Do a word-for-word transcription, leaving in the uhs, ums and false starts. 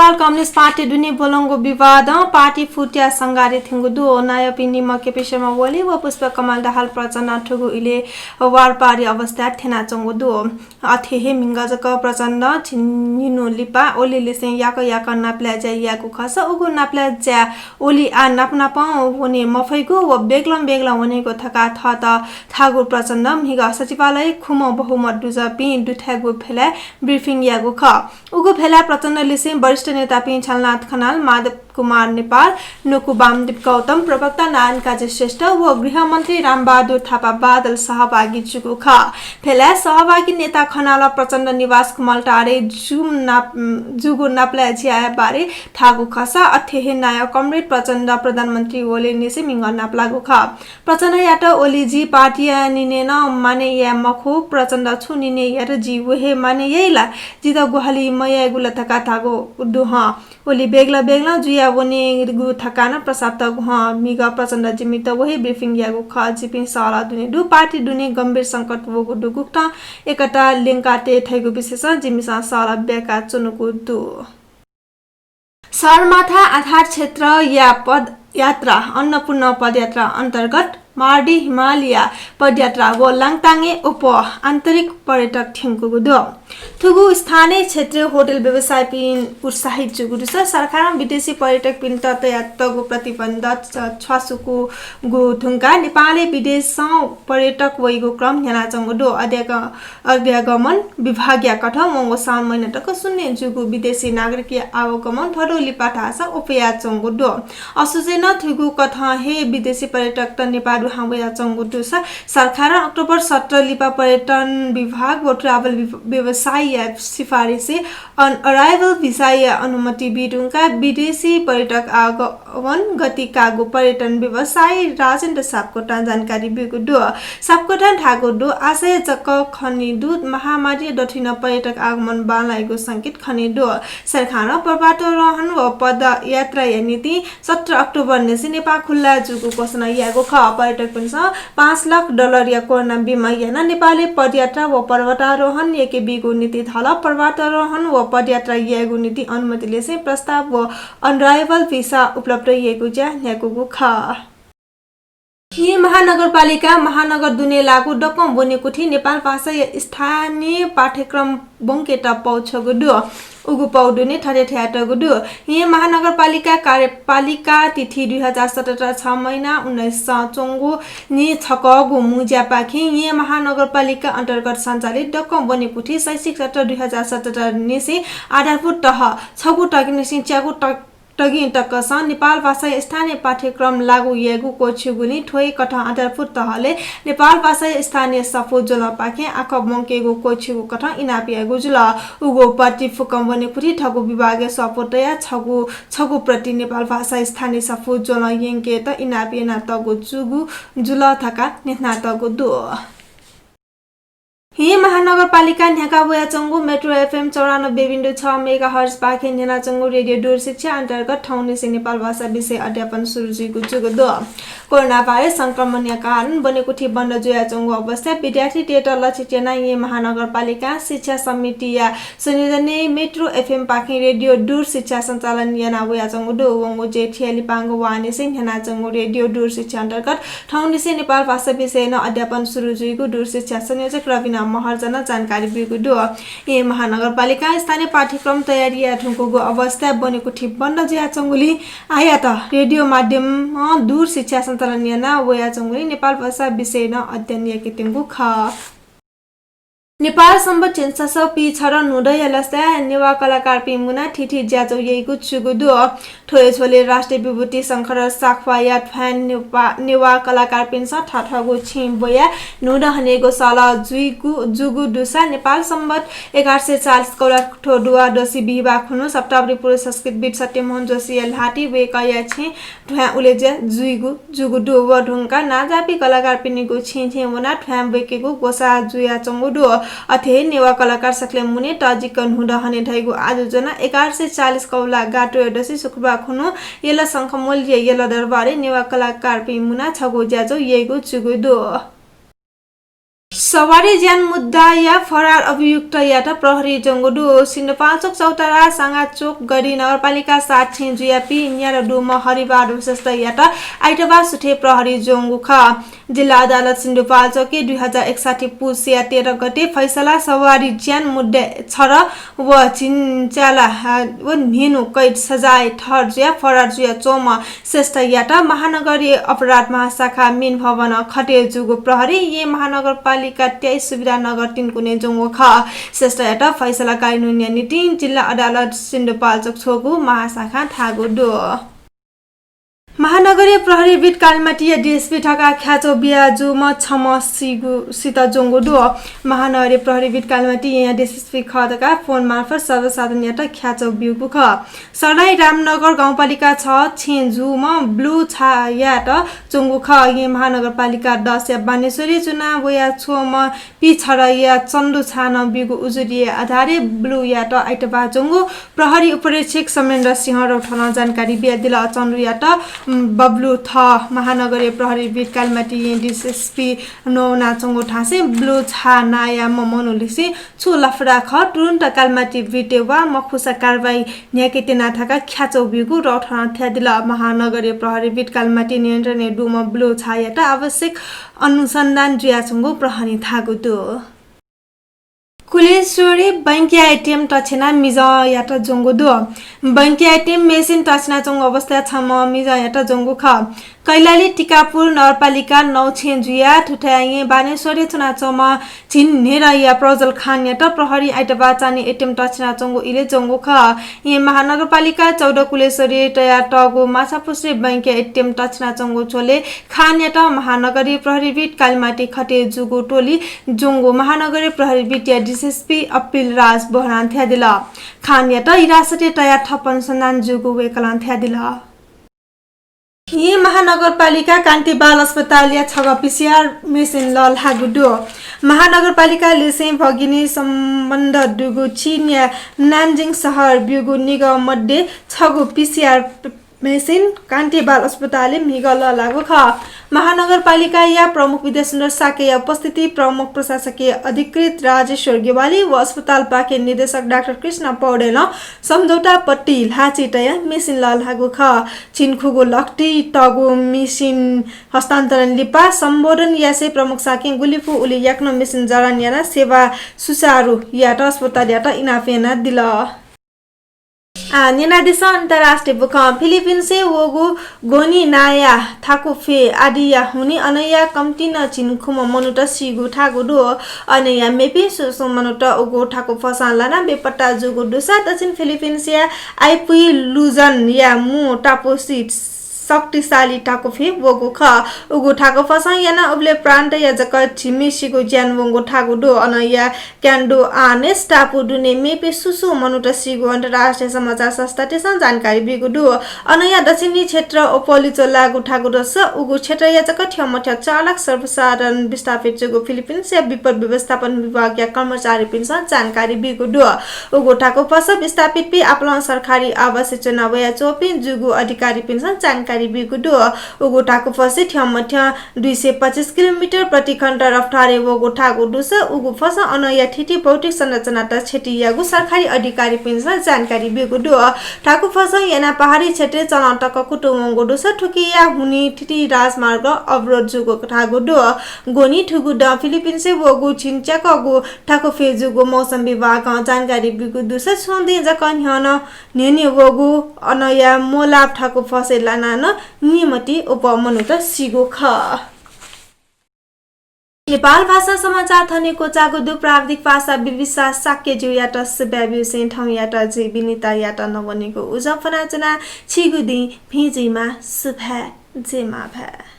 Nepal communist party दुने ब्वलंगु विवादं पार्टी फुट्या संगारे थ्यंगु दु। नायःपिं निम्ह केपी शर्मा ओली व पुष्पकमल दाहाल प्रचण्ड थुगु इलय् वारपारी अवस्थाय् थ्यनाच्वंगु दु। अथे हे म्हिगः जक प्रचण्ड झिंनिन्हु लिपा ओलीलिसें याकः याकः नापलाये ज्या याःगु खःसा उगु नापलाये ज्याय् ओली आः नापनापं वने मफइगु व बेग्लं बेग्लं वनेगु धकाः थःत धाःगु प्रचण्डं म्हिगः सचिवालय खुम्ह बहुमत दुजःपिं दुथ्याःगु भेलाय् ब्रिफिङ याःगु खः। उगु भेलाय् प्रचण्डलिसें वरिष्ठ नेतापिं झलनाथ खनाल, माधव कुमार नेपाल, नुकु वामदेव गौतम, प्रवक्ता नारायण काजी श्रेष्ठ व गृहमन्त्री रामबहादुर थापा बादल सहभागी जूगु खः। भेलाय् सहभागी नेता खनालं प्रचण्ड निवास खुमलटारय् जूगु नाप-, जूगु नापलाये ज्याया बारे धाःगु खःसा अथे हे नायः कमरेड प्रचण्ड प्रधानमन्त्री ओलीनिसें म्हिगः नापलाःगु खः। प्रचण्डयात ओलीजी पार्टीया निर्णय नं मानय् याये मखु, प्रचण्ड छु निर्णय यात जि व हे मानय् याइ ला? जितः ग्वाहालि मयायेगु ला धकाः धाःगु दु हँ। ओली बेग्ला बेग्ला जुया वनेगु धकाः नं प्रस्ताव तःगु हँ। म्हिगः प्रचण्डजी मित व हे ब्रिफिङ याःगु खः। जिपिं सहलह दुने दु, पार्टी दुने गम्भीर संकट वःगु दु। गुकथं एकता ल्यंका तये धइगु विषयसं जिमिसं सहलह ब्याका च्वनागु दु। सगरमाथा आधार क्षेत्रया पदयात्रा, अन्नपूर्ण पदयात्रा अन्तर्गत मार्डी हिमालया पदयात्रा व लाङताङय् अप्वः आन्तरिक पर्यटक थ्यंकूगु दु। थुगु स्थानय् क्षेत्रीय होटल व्यवसायीपिं उत्साहित जूगु दुसा सरकारं विदेशी पर्यटकपिन्त तयातःगु प्रतिबन्ध छ-, छ्वासुकूगु धुंकाः नेपालय् विदेशं पर्यटक वइगु क्रम न्ह्यानाच्वंगु दु। अध्याग-, अध्यागमन विभागया कथं वंगु साउन महिना तक शून्य जूगु विदेशी नागरिकया आवागमन थःथः लिपा धाःसा अप्वयाच्वंगु दु। असोजय् नं थुगु कथं हे विदेशी पर्यटकत नेपाः दुहां वयाच्वंगु दुसा सरकारं अक्टोबर सत्र लिपा पर्यटन विभाग व travel विभ-, व्यवसायीया सिफारिसय् on arrival भिसाया अनुमति बी धुंकाः विदेशी पर्यटक आगमन गति काःगु पर्यटन व्यवसायी राजेन्द्र सापकोटां जानकारी ब्यूगु दु। सापकोटां धाःगु दु, आशय जक खने दु, महामारीया दथुइ नं पर्यटक आगमन बांलाइगु संकेत खने दु। सरकारं पर्वतारोहण व पदयात्राया निंतिं सत्र अक्टोबर निसें नेपाः खुल्ला जूगु घोषणा याःगु खः। पर्यटकपिन्सं पाँच लाख डलरया कोरोना बिमा यानाः नेपालय् पदयात्रा व पर्वतारोहण याके बीगु नीति थल। पर्वतारोहण व पदयात्रा यायेगु निंतिं अनुमतिलिसें प्रस्ताव व on arrival भिसा उपलब्ध यायेगु ज्या न्ह्याकूगु खः। येँ महानगरपालिका महानगर दुने लाःगु दक्वं ब्वनेकुथि नेपाल भाषाया स्थानीय पाठ्यक्रम ब्वंकेत पौ छ्वःगु दु। उगु पौ दुने थथे धयातःगु दु, येँ महानगरपालिका कार्यपालिका तिथि दुई हजार सतहत्तर छ महिना उन्नाइसं च्वंगु नीछकःगु मुँज्यापाखें येँ महानगरपालिका अन्तर्गत सञ्चालित दक्वं ब्वनेकुथि शैक्षिक सत्र दुई हजार सतहत्तर निसें आधारभूत तह छगू तगिनिसें च्यागू तग तगिं तकसं नेपाल भाषाया स्थानीय पाठ्यक्रम लागू यायेगु क्वःछ्यूगुलिं थ्व हे कथं आधारभूत तहले नेपाल भाषाया स्थानीय सफू ज्वलंपाखें आखः ब्वंकेगु क्वःछ्यूगु कथं इनाप यायेगु जुल। उगु प्रतिफुकं ब्वनेकुथि थःगु विभागय् स्वापू तयाः छगू, छगू प्रति नेपाल भाषाया स्थानीय सफू ज्वलं यंकेत इनाप यानातःगु जूगु जुल धकाः न्ह्यथनातःगु दु। येँ महानगरपालिकां न्ह्याका वयाच्वंगु Metro FM चौरानब्बे बिन्दु छ megahertz पाखें न्ह्यानाच्वंगु रेडियो दूरशिक्षा अन्तर्गत थौंनिसें नेपाल भाषा विषय अध्यापन सुरु जुइगु जूगु दु। कोरोना भाइरस संक्रमणया कारणं ब्वनेकुथि बन्द जुयाच्वंगु अवस्थाय् विद्यार्थीतय्त लक्षित यानाः येँ महानगरपालिकां शिक्षा समितिया संयोजनय् Metro FM पाखें रेडियो दूरशिक्षा सञ्चालन याना वयाच्वंगु दु। वंगु जेठ या लिपांगु वाःनिसें न्ह्यानाच्वंगु रेडियो दूरशिक्षा अन्तर्गत थौंनिसें नेपाल भाषा विषयं अध्यापन सुरु जुइगु दूरशिक्षा संयोजक रविना महर्जनं जानकारी ब्यूगु दु। येँ महानगरपालिकां स्थानीय पाठ्यक्रम तयारी याये धुंकूगु अवस्थाय् ब्वनेकुथि बन्द जुयाच्वंगुलिं आःयात रेडियो माध्यमं दूरशिक्षा सञ्चालन याना वयाच्वंगुलिं नेपाल भाषा विषयं अध्ययन याकेत्यंगु खः। नेपाल संवत् झिंछसः पीछदँ न्हूदँया लसताय् नेवाः कलाकारपिं मुनाः थीथी ज्याझ्वः याइगु जूगु दु। थ्व हे झ्वलय् राष्ट्रिय विभूति शंखधर साख्वाःया ध्वाँय् नेपा-, नेवाः कलाकारपिन्सं थःथःगु छेँ ब्वयाः न्हूदँ हनेगु सल्लाह जुइगु, जूगु दुसा नेपाल संवत् एघार सय चालिस कौलाथ्व दुवादशी बिहिबाः खुन्हु सप्तरी पुरुष संस्कृतिविद् सत्यमोहन जोशीया ल्हातिइ वय्कःया छेँ ध्वाँय् उलेज्या जुइगु जूगु दु। व धुंकाः नांजाःपिं कलाकारपिनिगु छेँ छेँ वनाः ध्वाँय् ब्वय्केगु ग्वसाः जुयाच्वंगु दु। अथे हे नेवाः कलाकार सकलें मुने तःजिक न्हूदँ हने धइगु आजु ज्वनाः एघार सय चालिस कौलागात्रयोदशी शुक्रबाः खुन्हु यल शंखमूलया यल दरबारय् नेवाः कलाकारपिं मुनाः छगू ज्याझ्वः याइगु जूगु दु। सवारी ज्यान मुद्दाया फरार अभियुक्तयात प्रहरी ज्वंगु दु। सिन्धुपाल्चोक चौतारा साँगाचोक गढी नगरपालिका सात छेँ जुयापी न्यादँ दुम्ह हरिबहादुर श्रेष्ठयात आइतबार सुथय् प्रहरी ज्वंगु खः। जिल्ला अदालत सिन्धुपाल्चोकय् दुई हजार एकसट्ठी पुसया तेह्र गते फैसला सवारी ज्यान मुद्दा छरह व झिंच्याला व न्हय्न्हु कैद सजाय ठहर जुयाः फरार जुयाच्वंम्ह श्रेष्ठयात महानगरीय अपराध महाशाखा मिन भवनं खटे जूगु प्रहरी येँ महानगरपालिका तेइस सुविधानगर तीनकुने ज्वंगु खः। श्रेष्ठयात फैसला कार्यन्वयनया निंतिं जिल्ला अदालत सिन्धुपाल्चोक छगू महाशाखां धाःगु दु। महानगरीय प्रहरी वृत्त कालिमाटीया डिएसपी धकाः ख्याचौ बिया जूम्ह छम्ह सीगु सित ज्वंगु दु। महानगरीय प्रहरी वृत्त कालिमाटी येँया डिएसपी खः धकाः फोन मार्फत सर्वसाधारणयात ख्याचौ ब्यूगु खः। सर्लाही रामनगर गाउँपालिका छ छेँ जूम्ह ब्लू छायात ज्वंगु खः। येँ महानगरपालिका दसया बानेश्वरय् च्वना वयाच्वंम्ह पीछरया चन्दु छानं ब्यूगु उजुरीया आधारय् ब्लूयात आइतबार ज्वंगु प्रहरी उपरीक्षक समेन्द्र सिंह रौथलं जानकारी बियादिल। चन्दुयात, उम्, बब्लू थः महानगरीय प्रहरी वृत्त कालिमाटी येँ डिएसपी नवानाच्वंगु धासें ब्लू छा नांयाम्ह मनूलिसें छु लफडा खः, तुरुन्त कालिमाटी वृत्तय् वा, मखुसा कारवाही न्ह्याके त्यना धकाः ख्याचौ ब्यूगु रौथलं धयादिल। महानगरीय प्रहरी वृत्त कालिमाटी नियन्त्रणय् दुम्ह ब्लू छायात आवश्यक अनुसन्धान जुयाच्वंगु प्रहरीं धाःगु दु। कुलेश्वरय् बैंकया एटिएम तछ्यानाः मिजंयात ज्वंगु दु। बैंकया एटिएम मेसिन तछ्यानाच्वंगु अवस्थाय् छम्ह मिजंयात ज्वंगु खः। कैलाली टिकापुर नगरपालिका नौ छेँ जुयाः थुथाय् येँ बानेश्वरय् च्वनाच्वंम्ह झिंन्हय्‌दँया प्रज्वल खानयात प्रहरीं आइतबार चान्हय् एटिएम तछ्यानाच्वंगु इलय् ज्वंगु खः। येँ महानगरपालिका चौध कुलेश्वरय् तयातःगु माछापुच्छ्रे बैंकया एटिएम तछ्यानाच्वंगु झ्वलय् खानयात महानगरीय प्रहरी वृत्त कालिमाटी खटे जूगु टोली ज्वंगु महानगरीय प्रहरी वृत्तया डिएसपी अपिल राज बोहरां धयादिल। खानयात हिरासतय् तयाः थप अनुसन्धान जूगु वय्‌कलं धयादिल। येँ महानगरपालिका कान्ति बाल अस्पतालया छगः पीसीआर मेसिन लःल्हाःगु दु। महानगरपालिका लिसें भगिनी सम्बन्ध दुगु चीनया नानजिङ शहर ब्यूगु निगः मध्ये छगू पीसीआर मेसिन कान्ति बाल अस्पतालय् म्हिगः लःल्हाःगु खः। महानगरपालिकाया प्रमुख विद्यासुन्दर शाक्यया उपस्थिति, प्रमुख प्रशासकीय अधिकृत राजेश्वर गेवाली व अस्पतालपाखें निर्देशक डाक्टर कृष्ण पौडेलं सम्झौता पट्टि ल्हाःचिं तयाः मेसिन लःल्हाःगु खः। झिंखुगू लखति तःगु मेसिन हस्तान्तरण लिपा सम्बोधन यासें प्रमुख शाक्यं गुलि फु उलि याकनं मेसिन जडान यानाः सेवा सुचारु यायेत अस्पतालयात इनाप यानादिल। आः, न्यनादिसँ अन्तर्राष्ट्रिय बुखँ। फिलिपिन्सय् वःगु गोनी नांया थाकुफे आदिया हुनिं अनया कम्तिं नं झिंखुम्ह मनूत सीगु थाकु दु। अनया मेपिं सुसुं मनूत उगु थाकुफसं लानाः बेपत्ता जूगु दुसा दक्षिण फिलिपिन्सया आइपुइ लुजनया मू टापुसित शक्तिशाली थाकुफे वःगु खः। उगु थाकुफसं यानाः उबलय् प्रान्तया जक झिम्मे सीगु ज्यान वंगु थाकु दु। अनया क्यान्डु आनेस टापु दुने मेपिं सुसुं मनूत सीगु अन्तर्राष्ट्रिय समाचार संस्थातय्सं जानकारी ब्यूगु दु। अनया दक्षिणी क्षेत्र ओपोली च्वलागु थाकु दु। उगु क्षेत्रया जक थ्यंमथ्यं चार लाख सर्वसाधारण विस्थापित जूगु फिलिपिन्सया विपद व्यवस्थापन विभागया कर्मचारीपिन्सं जानकारी ब्यूगु दु। उगु थाकुफस विस्थापितपिं आपालं सरकारी आवासय् च्वना वयाच्वंपिं जूगु अधिकारीपिन्सं जानकारी ब्यूगु दु। उगु थाकुफसय् थ्यंमथ्यं दुई सय पच्चिस किलोमिटर प्रति घण्टा रफ्तारय् वःगु थाकु दुसा उगु फसं अनया थीथी भौतिक संरचनात क्षति याःगु सरकारी अधिकारीपिन्सं जानकारी ब्यूगु दु। थाकु फसं यानाः पहाडी क्षेत्रय् चलं तक कुतुं वंगु दुसा थुकिया हुनिं थीथी राजमार्ग अवरोध जूगु थाकु दु। गोनी थुगु दँ फिलिपिन्सय् वःगु झिंच्याकःगु थाकुफे जूगु मौसम विभागं जानकारी ब्यूगु दुसा छुं दिं जक न्ह्यःने न्ह्यःने वःगु अनया मोलाब थाकुफसय् लानाः नं निम्ह ति अप्वः मनूत सीगु खः। नेपाल भाषा समाचार थन हे क्वचाःगु दु। प्राविधिक पासा बिबिसा शाक्यज्यूयात सुभाय् ब्यूसें थौंयात जि विनितायात नवनेगु उजं फ्वनाच्वना। छिगु दिं भिं जुइमा। सुभाय्। जय मांभाय्।